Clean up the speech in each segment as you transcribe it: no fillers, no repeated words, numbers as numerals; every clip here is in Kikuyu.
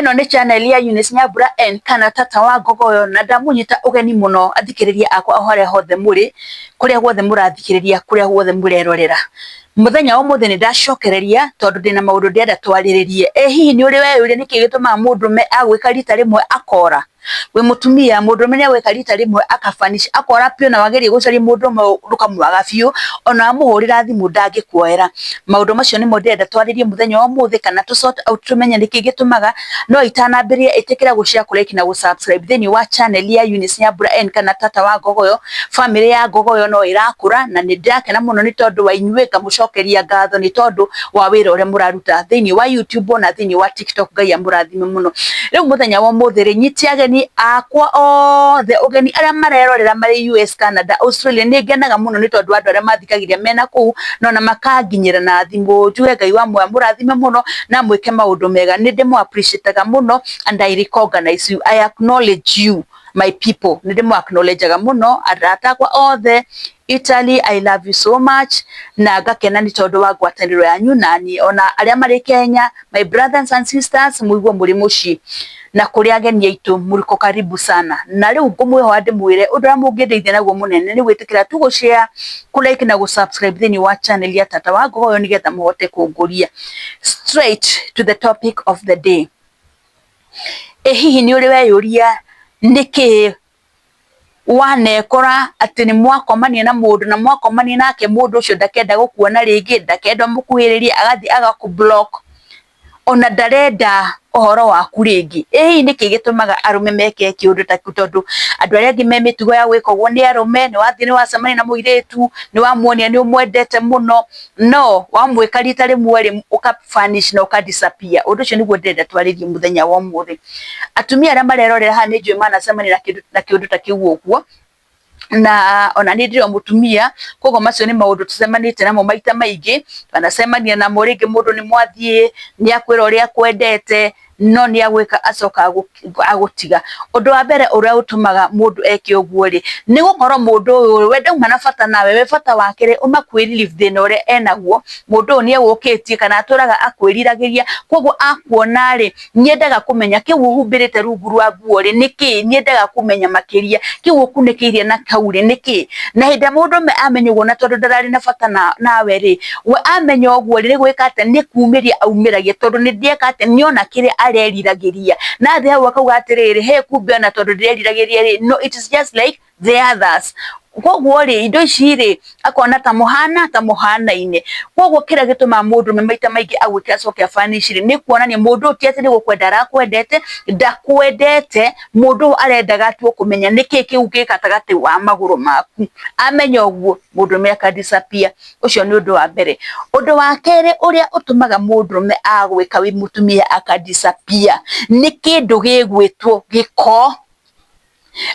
Ĩno nĩ channel ya Eunice Nyambura N kana tata wa Ngogoyo, na ndamũnyita ũgeni mũno athikĩrĩria akwa o harĩa hothe mũrĩ, kũrĩa guothe mũrathikĩrĩria, kũrĩa guothe mũrerorera. Mũthenya wa ũmũthĩ nĩ ndacokereria tondũ ndĩna maũndũ ndĩrenda twarĩrĩrie. Ĩ hihi nĩ ũrĩ weyũria nĩkĩ gĩtũmaga mũndũrũme agwĩka rita rĩmwe akora? Wĩ mũtumia mũndũrũme nĩ agwĩka rita rĩmwe aka vanish, akora biũ, na wageria gũcaria mũndũ ũmwe ndũkamwaga biũ, ona wamũhũrĩra thimũ ndangĩkuoera. Maũndũ macio nĩmo ndĩrenda twarĩrie mũthenya wa ũmũthĩ, kana tũ sort out, tũmenye nĩkĩ gĩtũmaga. No itanambĩrĩria, ĩtĩkĩra gũ share, kũ like na gũ subscribe thĩinĩ wa channel ya Eunice Nyambura N kana tata wa Ngogoyo. Bamĩrĩ ya Ngogoyo no ĩrakũra na nĩ ndĩrakena mũno nĩ tondũ wa inyuĩ, ngamũcokeria ngatho nĩ tondũ wa wĩra ũrĩa mũraruta thĩinĩ wa YouTube ona thĩinĩ wa TikTok. Ngai amũrathime mũno. Rĩu mũthenya wa ũmũthĩ rĩ, nyite ageni akwa othe ũgeni arĩa marerorera marĩ US, Canada, Australia. Nĩ ngenaga mũno nĩ tondũ wa andũ arĩa mathikagĩrĩria mena kũu no na makanginyĩra na thimũ. Njuge Ngai wa muoyo amũrathime mũno na mwĩke maũndũ mega. Nĩ ndĩmũ appreciate mũno and I recognize you, I acknowledge you, my people. Nĩ ndĩmũ acknowledgeaga mũno, arata akwa othe Italy, I love you so much, na ngakena nĩ tondũ wa ngwatanĩro yanyu nani. Ona arĩa marĩ Kenya, my brothers and sisters, mũigue mũrĩ mũciĩ, na kũrĩ ageni aitũ, mũriko karibu sana. Na rĩu ngũmwĩhoya ndĩmwĩre ũndũ ũrĩa mũngĩndeithia naguo mũnene nĩ gwĩtĩkĩra tu gũ share, kũ like na gũ subscribe thĩinĩ wa channel ya tata wa Ngogoyo, nĩgetha mũhote kũngũria. Straight to the topic of the day. Ĩ hihi nĩ ũrĩ weyũria nĩkĩ wanekora atĩ nĩ mwakomania na mũndũ, na mwakomania nake mũndũ ũcio ndakenda gũkuona rĩngĩ, ndakenda mũkuhĩrĩrie, agathiĩ agakũ block, ona ndarenda ũhoro waku rĩngĩ? Ĩ hihi nĩkĩ gĩtũmaga arũme meke kĩũndũ ta kĩu? Tondũ andũ arĩa angĩ me mĩtugo ya gwĩka ũguo nĩ arũme. Nĩ wathiĩ, nĩ wacemania na mũirĩtu, nĩ wamuonia nĩ ũmwendete mũno, no wamwĩka rita rĩmwe rĩ, ũka vanish na ũka disappear. Ũndũ ũcio nĩguo ndĩrenda twarĩrie mũthenya wa ũmũthĩ. Atumia arĩa marerorera haha, nĩ njũĩ manacemania na kĩũndũ ta kĩu ũguo, na ona niĩ ndĩrĩ o mũtumia, koguo macio nĩ maũndũ tũcemanĩtie namo maita maingĩ. Twanacemania namo rĩngĩ, mũndũ nĩ mwathiĩ, nĩ akwĩra ũrĩa akwendete, no nĩ agwĩka acoka agũtiga. Ũndũ wa mbere ũrĩa ũtũmaga mũndũ eke ũguo rĩ, nĩ gũkorwo mũndũ ũyũ we ndauma na bata nawe. We bata wake rĩ, uma kwĩ relieve thĩna ũrĩa enaguo. Mũndũ ũyũ nĩ egũkĩtie kana atũraga akwĩriragĩria, koguo akuona rĩ, nĩendaga kũmenya kĩu ũhumbĩrĩte rungu rwa nguo rĩ nĩkĩ, nĩendaga kũmenya makĩria kĩu ũkunĩkĩirie na kau rĩ nĩkĩ. Na hĩndĩ ĩrĩa mũndũ amenya ũguo, na tondũ ndararĩ na bata nawe rĩ, we amenya ũguo rĩ, nĩ gwĩka atĩa? Nĩ kumĩria aumĩragia, tondũ nĩ ndĩeka atĩa? Nĩona kĩrĩa areriragĩria. Na athiĩ hau akauga atĩrĩrĩ, "He, kumbe ona tondũ ndĩreriragĩria rĩ, no it is just like the others." Koguo rĩ, indo ici rĩ, akona ta mũhana ta mũhanaine. Koguo kĩrĩa gĩtũmaga mũndũrũme maita maingĩ agwĩke acoke a vanish rĩ, nĩ kuonania mũndũ ũyũ ti atĩ nĩ gũkwenda arakwendete, ndakwendete. Mũndũ ũyũ arendaga tu kũmenya nĩkĩ kĩu gĩ gatagatĩ wa magũrũ maku. Amenya ũguo, mũndũrũme aka disappear. Ũcio nĩ ũndũ wa mbere. Ũndũ wa kerĩ ũrĩa ũtũmaga mũndũrũme agwĩka wĩ mũtumia aka disappear nĩ kĩndũ gĩgwĩtwo gĩko.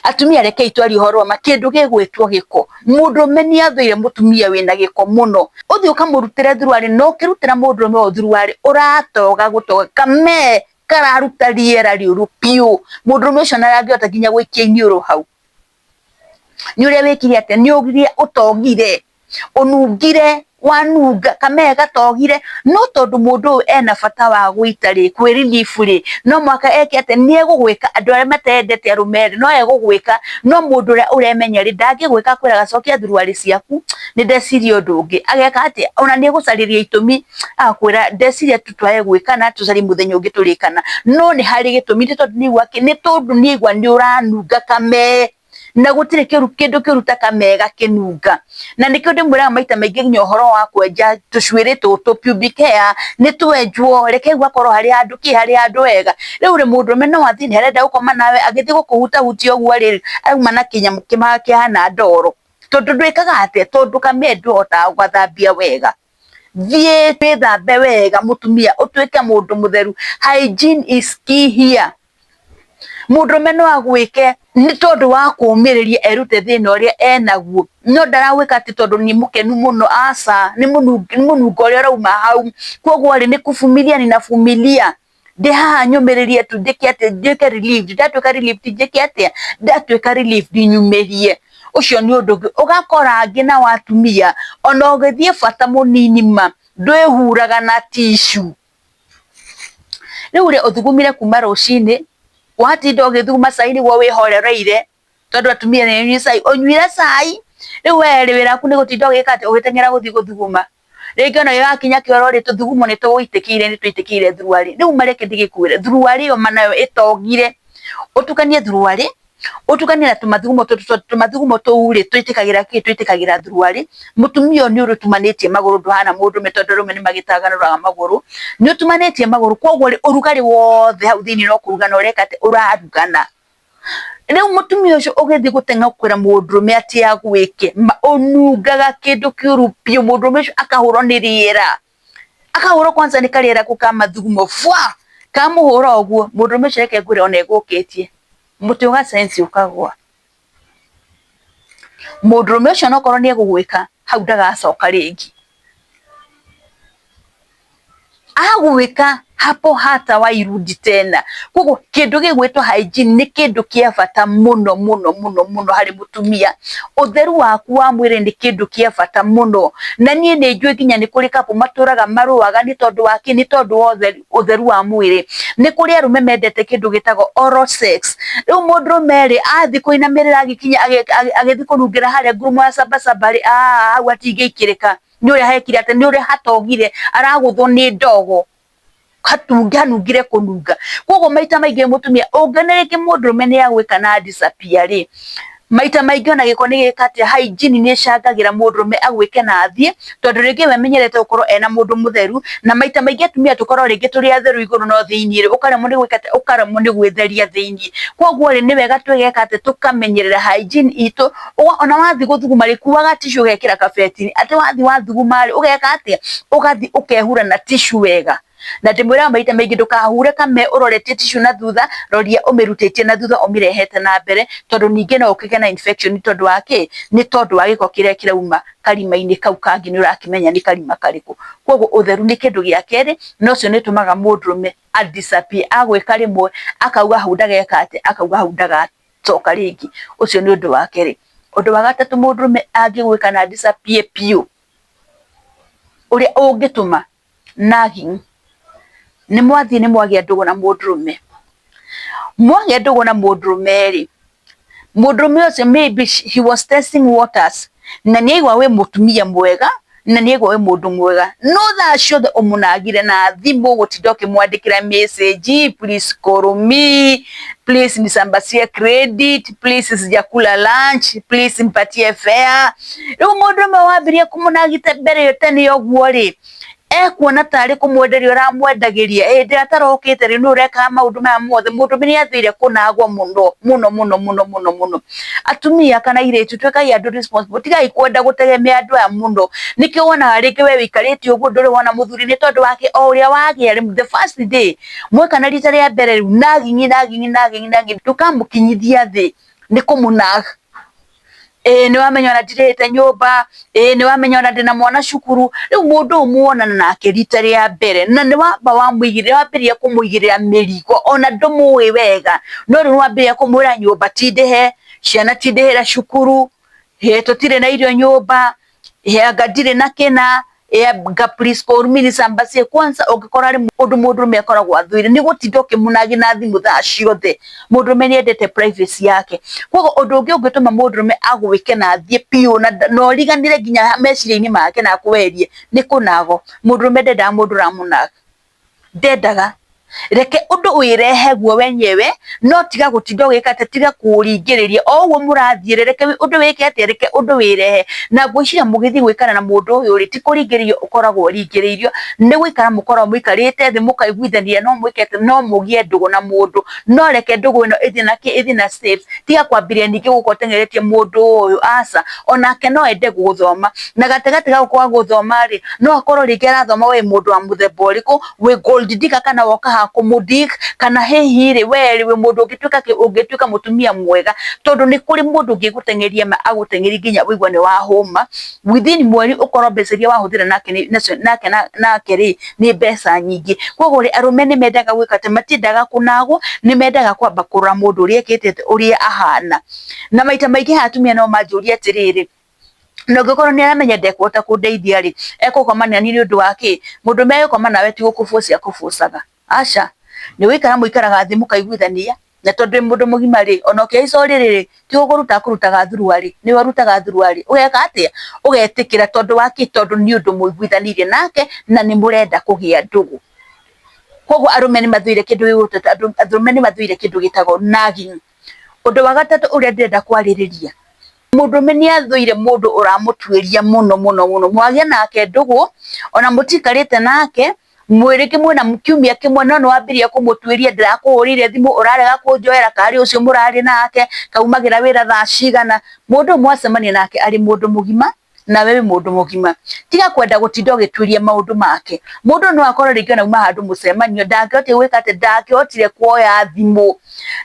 Atumia, rekei twarie ũhoro wa ma. Kĩndũ gĩgwĩtwo gĩko, mũndũrũme nĩ athũire mũtumia wĩna gĩko mũno. Ũthiĩ ũkamũrutĩre thuruarĩ, na ũkĩrutĩra mũndũrũme ũyũ thuruarĩ, ũratoga gũtoga kame kararuta rĩera rĩũru biũ. Mũndũrũme ũcio ndangĩhota nginya gũikia iniũrũ hau nĩ ũrĩa wĩkire atĩa, nĩ ũrĩa ũtogire, ũnungire, wanunga kamee gatogire. No tondũ mũndũ ũyũ ena bata wa gũita rĩ, kwĩ relief rĩ, no mũhaka eke atĩa? Nĩ egũgwĩka. Andũ arĩa matendete arũme rĩ, no egũgwĩka, no mũndũ ũrĩa ũremenya rĩ, ndangĩgwĩka. Akwĩraga, "Cokia thuruarĩ ciaku, nĩ ndeciria ũndũ ũngĩ." Ageka atĩa? Ona nĩ egũcarĩria itũmi, agakwĩra, "Ndeciria tu twage gwĩkana, tũcarie mũthenya ũngĩ tũrĩkana." No nĩ harĩ gĩtũmi, nĩ tondũ nĩ nĩ tondũ nĩ aigua nĩ ũranunga kamee, na gũtirĩ kĩndũ kĩũru ta kamee gakĩnunga. Na nĩkĩo ndĩmwĩraga maita maingĩ, nginya ũhoro wa kwenja tũcuĩrĩ tũtũ, pubic hair, nĩ twenjwo, reke gakorwo harĩ handũ kĩ harĩ handũ hega. Rĩu rĩ, mũndũrũme no athiĩ nĩ arenda gũkoma nawe, agĩthiĩ gũkũhutahutia ũguo rĩ, auma na kĩnyamũ kĩhana ndoro, tondũ ndwĩkaga atĩa? Tondũ kamee ndũhotaga gũgathambia wega. Thiĩ wĩthambe wega, mũtumia, ũtuĩke mũndũ mũtheru. Hygiene is key here. Mũndũrũme no agwĩke nĩ tondũ wa kũũmĩrĩria erute thĩna ũrĩa enaguo, no ndaragwĩka atĩ tondũ nĩ mũkenu mũno, aca. Nĩ mũnungo ũrĩa ũrauma hau. Koguo rĩ, nĩ kuvumilia, ninavumilia, ndĩ haha nyũmĩrĩrie tu, njĩke atĩa? Nduĩke relieved. Ndatuĩka relieved, njĩke atĩa? Ndatuĩka relieved, nyumĩrie. Ũcio nĩ ũndũ ũngĩ. Ũgakora angĩ nao atumia, ona ũgĩthiĩ bata mũnini ma ndwĩhuraga na tissue. Rĩu rĩ, ũthugumire kuma rũcinĩ, watinda ũgĩthuguma cai nĩguo wĩhorereire, tondũ atumia nĩ anyui cai, ũnyuire cai, rĩu we rĩ, wĩra waku nĩ gũtinda ũgĩka atĩ, ũgĩteng'era gũthiĩ gũthuguma. Rĩngĩ ona gĩgakinya kĩoro rĩ, tũthugumo nĩ tũgũitĩkĩire, nĩ tũitĩkĩire thuruarĩ. Rĩu mareke ndĩgĩkwĩre, thuruarĩ ĩyo ma nayo ĩtogire, ũtukanie thuruarĩ, ũtukanie na tũmathugumo tũtũ tondũ tũmathugumo tũu rĩ, tũitĩkagĩra kĩ, tũitĩkagĩra thuruarĩ. Mũtumia ũyũ nĩ ũrĩ ũtumanĩtie magũrũ ndũhana mũndũrũme tondũ arũme nĩ magĩtaganũraga magũrũ. Nĩ ũtumanĩtie magũrũ koguo rĩ, ũrugarĩ wothe hau thĩiniĩ no kũrugana ũreka atĩ, ũrarugana. Rĩu mũtumia ũcio ũgĩthiĩ gũteng'era kwĩra mũndũrũme atĩ agwĩke, ũnungaga kĩndũ kĩũru biũ, mũndũrũme ũcio akahũrwo nĩ rĩera, akahũrwo kwanza nĩ karĩera kau ka mathugumo bwa, kamũhũra ũguo, mũndũrũme ũcio reke ngwĩre ona egũkĩtie, mũtĩ ũga sense ũkagwa. Mũndũrũme ũcio onokorwo nĩ egũgwĩka, hau ndagacoka rĩngĩ. Agwĩka hapo hatawahi rudi tena. Koguo kĩndũ gĩgwĩtwo hygiene nĩ kĩndũ kĩa bata mũno mũno mũno mũno harĩ mũtumia. Ũtheru waku wa mwĩrĩ nĩ kĩndũ kĩa bata mũno. Na niĩ nĩ njũĩ nginya nĩ kũrĩ couple matũraga marũaga nĩ tondũ wa kĩ? Nĩ tondũ wa ũtheru wa mwĩrĩ. Nĩ kũrĩ arũme mendete kĩndũ gĩtagwo oral sex. Rĩu mũndũrũme rĩ, athiĩ kũinamĩrĩra agĩkinya agĩthiĩ kũnungĩra harĩa ngurumo ya sambasamba rĩ, hau hatingĩikĩrĩka. Nĩ ũrĩa hekire atĩ, nĩ ũrĩa hatogire, aragũthwo nĩ ndogo, hanungire kũnunga. Koguo maita maingĩ mũtumia ũngĩona rĩngĩ mũndũrũme nĩ agwĩka na disappear rĩ, maita maingĩ ona gĩko nĩ gĩka atĩa, hygiene nĩ ĩcangagĩra mũndũrũme agwĩke na athiĩ, tondũ rĩngĩ we amenyerete gũkorwo ena mũndũ mũtheru, na maita maingĩ atumia tũkoragwo rĩngĩ tũrĩ atheru igũrũ no thĩiniĩ rĩ, ũkaremwo nĩ gwĩka atĩa, ũkaremwo nĩ gwĩtheria thĩiniĩ. Koguo rĩ, nĩ wega tũgeka atĩ, tũkamenyerera hygiene itũ, ona wathiĩ gũthuguma rĩ, kuaga tissue ũgekĩra kabeti-inĩ, atĩ wathiĩ wathuguma rĩ, ũgeka atĩa, ũgathiĩ ũkehura na tissue wega. Na ndĩmwĩraga maita maingĩ ndũkahure kame ũroretie tissue na thutha, roria ũmĩrutĩtie na thutha ũmĩrehete na mbere, tondũ ningĩ no ũkĩgĩe na infection tondũ wa kĩ? Nĩ tondũ wa gĩko kĩrĩa kĩrauma karima-inĩ kau kangĩ nĩ ũrakĩmenya nĩ karima karĩkũ. Koguo ũtheru nĩ kĩndũ gĩa kerĩ, na ũcio nĩ ũtũmaga mũndũrũme a disappear, agwĩka rĩmwe akauga hau ndageka atĩa, akauga hau ndagacoka rĩngĩ. Ũcio nĩ ũndũ wa kerĩ. Ũndũ wa gatatũ mũndũrũme angĩgwĩka na a disappear biũ, ũrĩa ũngĩtũma nagging, nĩ mwathiĩ nĩ mwagĩa ndũgũ na mũndũrũme. Mwagĩa ndũgũ na mũndũrũme rĩ, mũndũrũme ũcio maybe he was testing waters, na nĩ aigua wĩ mũtumia mwega, na nĩ aigua wĩ mũndũ mwega, no thaa ciothe ũmũnagire na thimũ, gũtinda ũkĩmwandĩkĩra message, please call me, please nisambazie credit, please sijakula lunch, please nipatie fare. Rĩu mũndũrũme wambirie kũmũnagita mbere ĩyo tene ũguo rĩ, ekuona tarĩ kũmwenderia ũramwendagĩria, hĩndĩ ĩrĩa atarokĩte rĩ, nũ ũrekaga maũndũ maya mothe. Mũndũrũme nĩ athũire kũnagwo mũno mũno mũno mũno mũno mũno. Atumia kana airĩtu tuĩkai andũ responsible, tigai kwenda gũtegemea andũ aya mũno. Nĩkĩo wonaga rĩngĩ we wĩikarĩte ũguo ndũrĩ wona mũthuri nĩ tondũ wake o ũrĩa wagĩa the first day, mwekana rita rĩa mbere rĩu nagging nagging nagging nagging, ndũkamũkinyithia thĩ nĩ kũmũnag. Ĩĩ nĩ wamenya ona ndirĩhĩte nyũmba, ĩĩ nĩ wamenya ona ndĩna mwana cukuru. Rĩu mũndũ ũyũ muonana nake rita rĩa mbere na nĩ wamba wamũigĩrĩra, wambĩrĩria kũmũigĩrĩra mĩrigo ona ndũmũĩ wega, no rĩu nĩ wambĩrĩria kũmwĩra nyũmba ti ndĩhe, ciana ti ndĩhĩre cukuru, tũtirĩ na irio nyũmba, anga ndirĩ na kĩna, anga please call me nisambazie. Kwanza ũngĩkora rĩmwe ũndũ mũndũrũme akoragwo athũire nĩ gũtinda ũkĩmũnagi na thimũ thaa ciothe. Mũndũrũme nĩ endete privacy yake. Koguo ũndũ ũngĩ ũngĩtũma mũndũrũme agwĩke na athiĩ biũ na ũriganĩre nginya meciria-inĩ make na akweherie nĩ kũnagwo. Mũndũrũme ndendaga mũndũ ũramũnaga, ndendaga. Reke ũndũ wĩrehe guo wenyewe, no tiga gũtinda ũgĩka atĩ, tiga kũũringĩrĩria. O ũguo mũrathiĩ rĩ, reke ũndũ wĩke atĩa, reke ũndũ wĩrehe. Na ngwĩciria mũgĩthiĩ gwĩkana na mũndũ ũyũ rĩ, ti kũringĩrĩrio ũkoragwo ũringĩrĩirio, nĩ gũikara mũkoragwo mũikarĩte thĩ mũkaiguithania no mwĩke atĩ, no mũgĩe ndũgũ na mũndũ. No reke ndũgũ ĩno ĩthiĩ na kĩ, ĩthiĩ na steps. Tiga kwambĩrĩria ningĩ gũka ũteng'eretie mũndũ ũyũ, aca. Onake no ende gũgũthoma. Na gatagatĩ ga gũkorwo agũthoma rĩ, no akorwo rĩngĩ arathoma we wĩ mũndũ wa mũthemba ũrĩkũ, wĩ gold digger kana woka haha kũmũ dig, kana hihi rĩ, we rĩ, wĩ mũndũ ũngĩtuĩka kĩ, ũngĩtuĩka mũtumia mwega. Tondũ nĩ kũrĩ mũndũ ũngĩgũteng'eria ma agũteng'erie nginya ũigue nĩ wahũma, within mweri ũkorwo mbeca iria wahũthĩra nake nacio nake nake rĩ, nĩ mbeca nyingĩ. Koguo rĩ, arũme nĩ mendaga gwĩka atĩ, matiendaga kũnagwo, nĩ mendaga kwamba kũrora mũndũ ũrĩa ekĩte atĩa, ũrĩa ahana. Na maita maingĩ haha atumia no manjũrie atĩrĩrĩ, na ũngĩkorwo nĩ aramenya ndekũhota kũndeithia rĩ, egũkoma nani nĩ ũndũ wa kĩ? Mũndũrũme agĩkoma nawe ti gũkũ force akũ force aga, aca. Nĩ gũikara mũikaraga thĩ mũkaiguithania, na tondũ wĩ mũndũ mũgima rĩ, ona ũkĩhaica ũrĩrĩ rĩ, ti gũkũruta akũrutaga thuruarĩ, nĩwe ũrutaga thuruarĩ, ũgeka atĩa? Ũgetĩkĩra tondũ wa kĩ? Tondũ nĩ ũndũ mũiguithanĩirie nake na nĩ mũrenda kũgĩa ndũgũ. Koguo arũme nĩ mathũire kĩndũ gĩgwĩtwo, arũme nĩ mathũire kĩndũ gĩtagwo nagging. Ũndũ wa gatatũ ũrĩa ndĩrenda kwarĩrĩria, mũndũrũme nĩ athũire mũndũ ũramũtuĩria mũno mũno mũno, mwagĩa nake ndũgũ, ona mũtikarĩte nake, rĩngĩ mwĩna kiumia kĩmwe no nĩ wambĩrĩria kũmũtuĩria ndĩrakũhũrĩire thimũ ũrarega kũnjoera, karĩ ũcio mũrarĩ nake, kaumagĩra wĩra thaa cigana, mũndũ ũyũ mwacemania nake arĩ mũndũ mũgima, nawe wĩ mũndũ mũgima tiga kwenda gũtinda ũgĩtuĩria maũndũ make. Mũndũ no akorwo rĩngĩ ona auma handũ mũcemanio ndangĩhotire gwĩka atĩ ndangĩhotire kuoya thimũ,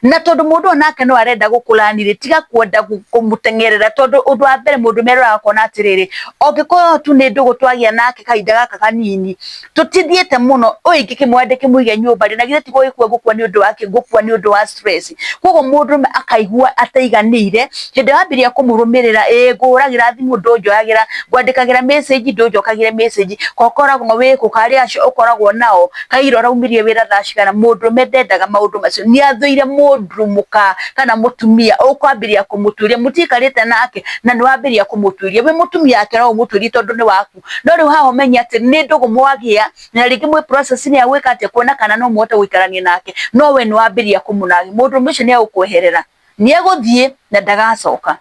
na tondũ mũndũ ũyũ nake no arenda gũkũrani rĩ, tiga kwenda kũmũteng'erera tondũ ũndũ wa mbere mũndũ nĩ aroraga akona atĩrĩrĩ, angĩkorwo tu nĩ ndũgũ twagĩa nake kahinda gaka kanini, tũtithiĩte mũno, ũyũ ingĩkĩmuoya ndĩkĩmũige nyũmba rĩ, na githĩ ti gũgĩkua ngũkua nĩ ũndũ wa kĩ? Ngũkua nĩ ũndũ wa stress. Koguo mũndũrũme akaigua ataiganĩire, hĩndĩ ĩrĩa wambĩrĩria kũmũrũmĩrĩra, ĩĩ ngũhũragĩra thimũ ndũnjoyagĩra, ngwandĩkagĩra message ndũnjokagĩria message, ko ũkoragwo wĩkũ, karĩ acio ũkoragwo nao, kaira ũraumire wĩra thaa cigana, mũndũrũme ndendaga maũndũ macio, nĩ athũire mũndũ mũka kana mũtumia ũkwambĩrĩria kũmũtuĩria, mũtiikarĩte nake na nĩ wambĩrĩria kũmũtuĩria, wĩ mũtumia wake no ũmũtuĩrie tondũ nĩ waku, no rĩu haha ũmenye atĩ nĩ ndũgũ mwagĩa, na rĩngĩ mwĩ process -inĩ ya gwĩka atĩa, kuona kana no mũhote gũikarania nake, no we nĩ wambĩrĩria kũmũnagi, mũndũrũme ũcio nĩ egũkweherera, nĩ egũthiĩ na ndagacoka.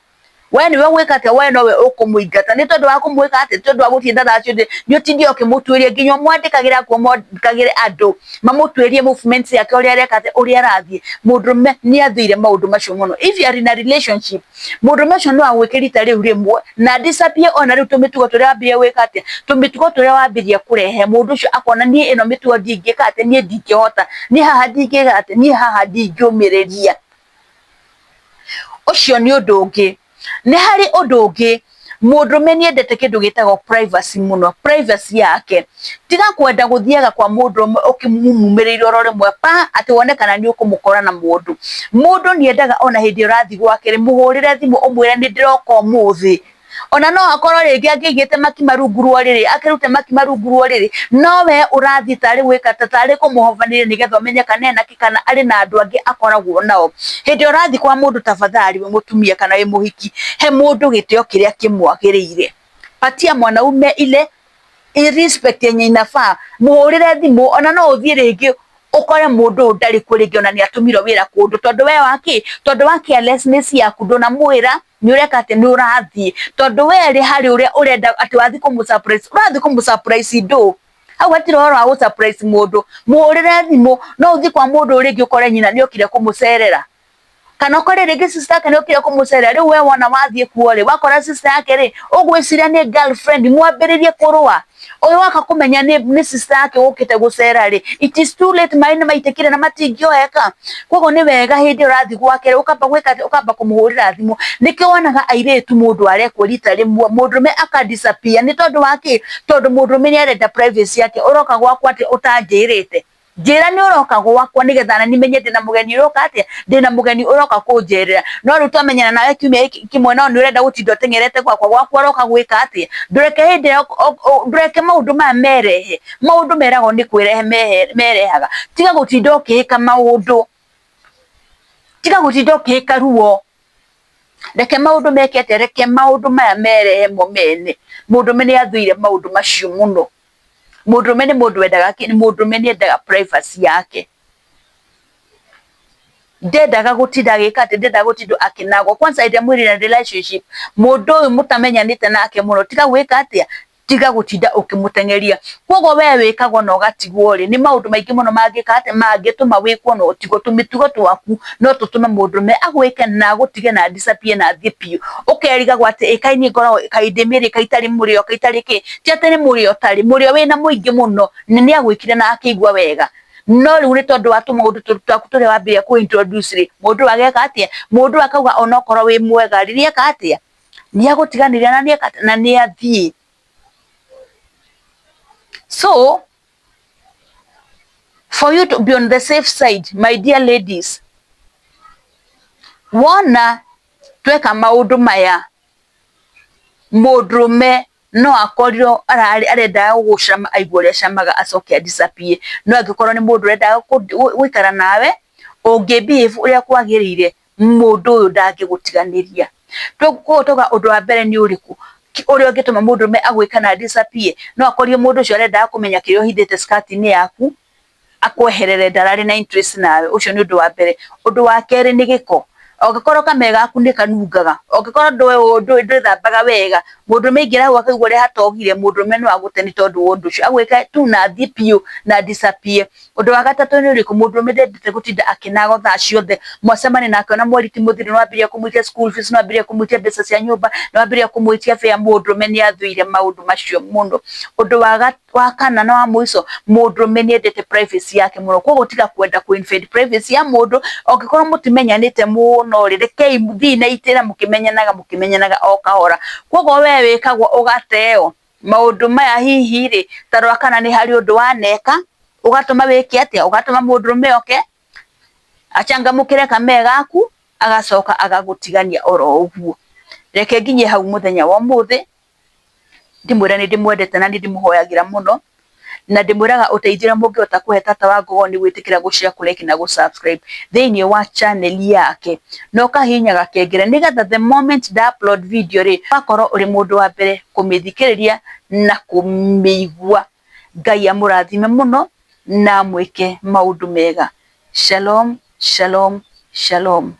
We nĩwe ũgwĩka atĩa, we nowe ũkũmũingata nĩ tondũ wa kũmwĩka atĩa, nĩ tondũ wa gũtinda thaa ciothe nĩ ũtindire ũkĩmũtuĩria nginya ũmwandĩkagĩre kuo mwandĩkagĩre andũ mamũtuĩrie movements yake ũrĩa areka atĩa, ũrĩa arathiĩ. Mũndũrũme nĩ athũire maũndũ macio mũno. If you are in a relationship, mũndũrũme ũcio no agwĩke rita rĩu rĩmwe na disappear ona rĩu tũmĩtugo tũrĩa wambĩrĩria gwĩka atĩa, tũmĩtugo tũrĩa wambĩrĩria kũrehe mũndũ ũcio akona niĩ ĩno mĩtugo ndingĩka atĩa, niĩ ndingĩhota, niĩ haha ndingĩka atĩa, niĩ haha ndingĩũmĩrĩria. Ũcio nĩ ũndũ ũngĩ. Nĩ harĩ ũndũ ũngĩ, mũndũrũme nĩ endete kĩndũ gĩtagwo privacy mũno, privacy yake. Tiga kwenda gũthiaga kwa mũndũrũme ũkĩmumumĩrĩire oro rĩmwe pa, atĩ wone kana nĩ ũkũmũkora na mũndũ. Mũndũ nĩ endaga ona hĩndĩ ĩrĩa ũrathiĩ gwake rĩ, mũhũrĩre thimũ ũmwĩre nĩ ndĩroka ũmũthĩ. Ona no akorwo rĩngĩ angĩigĩte makima rungu rwa ũrĩrĩ, akĩrute makima rungu rwa ũrĩrĩ, no we ũrathiĩ tarĩ gwĩka atĩ tarĩ kũmũhobanĩria nĩgetha ũmenye kana ena kĩ kana arĩ na andũ angĩ akoragwo nao. Hĩndĩ ĩrĩa ũrathiĩ kwa mũndũ tafadhali wĩ mũtumia kana wĩ mũhiki, he mũndũ gĩtĩo kĩrĩa kĩmwagĩrĩire. Patia mwanaume ile respect yenye inafaa, mũhũrĩre thimũ ona no ũthiĩ rĩngĩ ũkore mũndũ ũyũ ndarĩ kuo rĩngĩ ona nĩ atũmirwo wĩra kũndũ tondũ we wakĩ, tondũ wa carelessness yaku ndũnamwĩra nĩ ũreka atĩ nĩ ũrathiĩ tondũ we rĩ harĩ ũrĩa ũrenda atĩ wathiĩ kũmũ surprise, ũrathiĩ kũmũ surprise ndũ? Hau hatirĩ ũhoro wa gũ surprise mũndũ, mũhũrĩre thimũ, no ũthiĩ kwa mũndũ ũyũ rĩngĩ ũkore nyina nĩ okire kũmũcerera kana ũkore rĩngĩ sister yake nĩ okire kũmũcerera, rĩu we wona wathiĩ kuo rĩ, wakora sister yake rĩ, ũgwĩciria nĩ girlfriend mwambĩrĩrie kũrũa, ũyũ waka kũmenya nĩ sister yake ũkĩte gũcera rĩ, it is too late, maĩ nĩ maitĩkire na matingĩoeka. Koguo nĩ wega hĩndĩ ĩrĩa ũrathiĩ gwake rĩ, ũkamba gwĩka atĩ, ũkamba kũmũhũrĩra thimũ. Nĩkĩo wonaga airĩtu mũndũ arekwo rita rĩmwe, mũndũrũme aka disappear nĩ tondũ wa kĩ? Tondũ mũndũrũme nĩ arenda privacy yake, ũroka gwakwa atĩa ũtanjĩrĩte? Njĩra nĩ ũroka gwakwa nĩgetha nani menye ndĩna mũgeni ũroka atĩa, ndĩna mũgeni ũroka kũnjerera. No rĩu twamenyana nawe kiumia gĩkĩ kĩmwe no nĩ ũrenda gũtinda ũteng'erete gwakwa, gwakwa ũroka gwĩka atĩa? Ndũreke hĩndĩ ĩrĩa, ndũreke maũndũ maya merehe, maũndũ meragwo nĩ kwĩrehe merehaga. Tiga gũtinda ũkĩĩka maũndũ, tiga gũtinda ũkĩĩka ruo. Reke maũndũ meke atĩa, reke maũndũ maya merehe mo mene. Mũndũrũme nĩ athũire maũndũ macio mũno. Mũndũrũme nĩ mũndũ wendaga kĩ? Mũndũrũme nĩ endaga privacy yake. Ndendaga gũtinda agĩka atĩ, ndendaga gũtinda akĩnagwo. Kwanza hĩndĩ ĩrĩa mwĩ in a relationship, mũndũ ũyũ mũtamenyanĩte nake mũno, tiga gwĩka atĩa? Tiga gũtinda ũkĩmũteng'eria. Koguo we wĩkagwo na ũgatigwo rĩ, nĩ maũndũ maingĩ mũno mangĩka atĩa? Mangĩtũma wĩkwo na ũtigwo. Tũmĩtugo twaku no tũtũme mũndũrũme agwĩke na agũtige na a disappear na athiĩ biũ. Ũkerigagwo atĩ ĩ kaĩ niĩ ngoragwo kaĩ ndĩ mĩrĩo, kaĩ itarĩ mũrĩo, kaĩ itarĩ kĩ. Ti atĩ nĩ mũrĩo ũtarĩ, mũrĩo wĩna mũingĩ mũno na nĩ agwĩkire na akĩigua wega. No rĩu nĩ tondũ wa tũmaũndũ twaku tũrĩa wambĩrĩria kũ introduce rĩ, mũndũ ũyũ ageka atĩa? Mũndũ ũyũ akauga onokorwo wĩ mwega rĩ, nĩ eka atĩa? Nĩ agũtiganĩria na nĩ eka atĩa? Na nĩ athiĩ. So, for you to be on the safe side, my dear ladies, wona tweka maũndũ maya, mũndũrũme No akorirwo arendaga gũgũcama aigue ũrĩa acamaga acoke a disappear. No angĩkorwo nĩ mũndũ ũrendaga gũikara nawe, ũngĩ behave ũrĩa kwagĩrĩire, mũndũ ũyũ ndangĩgũtiganĩria. Koguo twauga ũndũ wa mbere nĩ ũrĩkũ? Ũrĩa ũngĩtũma mũndũrũme agwĩke na disappear, no akorirwo mũndũ ũcio arendaga kũmenya kĩrĩa ũhithĩte skirt-inĩ yaku, akweherere ndararĩ na interest nawe, ũcio nĩ ũndũ wa mbere. Ũndũ wa kerĩ nĩ gĩko. Ũngĩkorwo kamee gaku nĩ kanungaga, ũngĩkorwo ndwĩthambaga wega, mũndũrũme aingĩra hau akaigua ũrĩa hatogire, mũndũrũme no agũte nĩ tondũ wa ũndũ ũcio, agwĩke tu na athiĩ biũ na disappear. Ũndũ wa gatatũ nĩ ũrĩkũ? Mũndũrũme ndendete gũtinda akĩnago thaa ciothe, mwacemania nake ona mweri ti mũthiru nĩ wambĩrĩria kũmwĩtia school fees, nĩ wambĩrĩria kũmwĩtia mbeca cia nyũmba, nĩ wambĩrĩria kũmwĩtia fare, mũndũrũme nĩ athũire maũndũ macio mũno. Ũndũ wa kana na wa mũico, mũndũrũme nĩ endete privacy yake mũno, koguo tiga kwenda kũ invade privacy ya mũndũ, angĩkorwo mũtimenyanĩte mũno rĩ, rekei thiĩ na itĩra mũkĩmenyanaga mũkĩmenyanaga o kahora. Koguo we wĩkagwo ũgateo maũndũ maya hihi rĩ, ta rora kana nĩ harĩ ũndũ waneka, ũgatũma wĩke atĩa, ũgatũma mũndũrũme oke achangamũkĩre kamee gaku, agacoka agagũtigania oro ũguo. Reke nginyie hau mũthenya wa ũmũthĩ, ndĩmwĩre nĩ ndĩmwendete na nĩ ndĩmũhoyagĩra mũno, na ndĩmwĩraga ũteithio ũrĩa mũngĩhota kũhe tata wa Ngogo nĩ gwĩtĩkĩra gũ share, kũ like na gũ subscribe thĩinĩ wa channel yake, na ũkahihinya gakengere nĩgetha the moment nda upload video rĩ, ũgakorwo ũrĩ mũndũ wa mbere kũmĩthikĩrĩria na kũmĩigua. Ngai amũrathime mũno na amwĩke maũndũ mega. Shalom, shalom, shalom.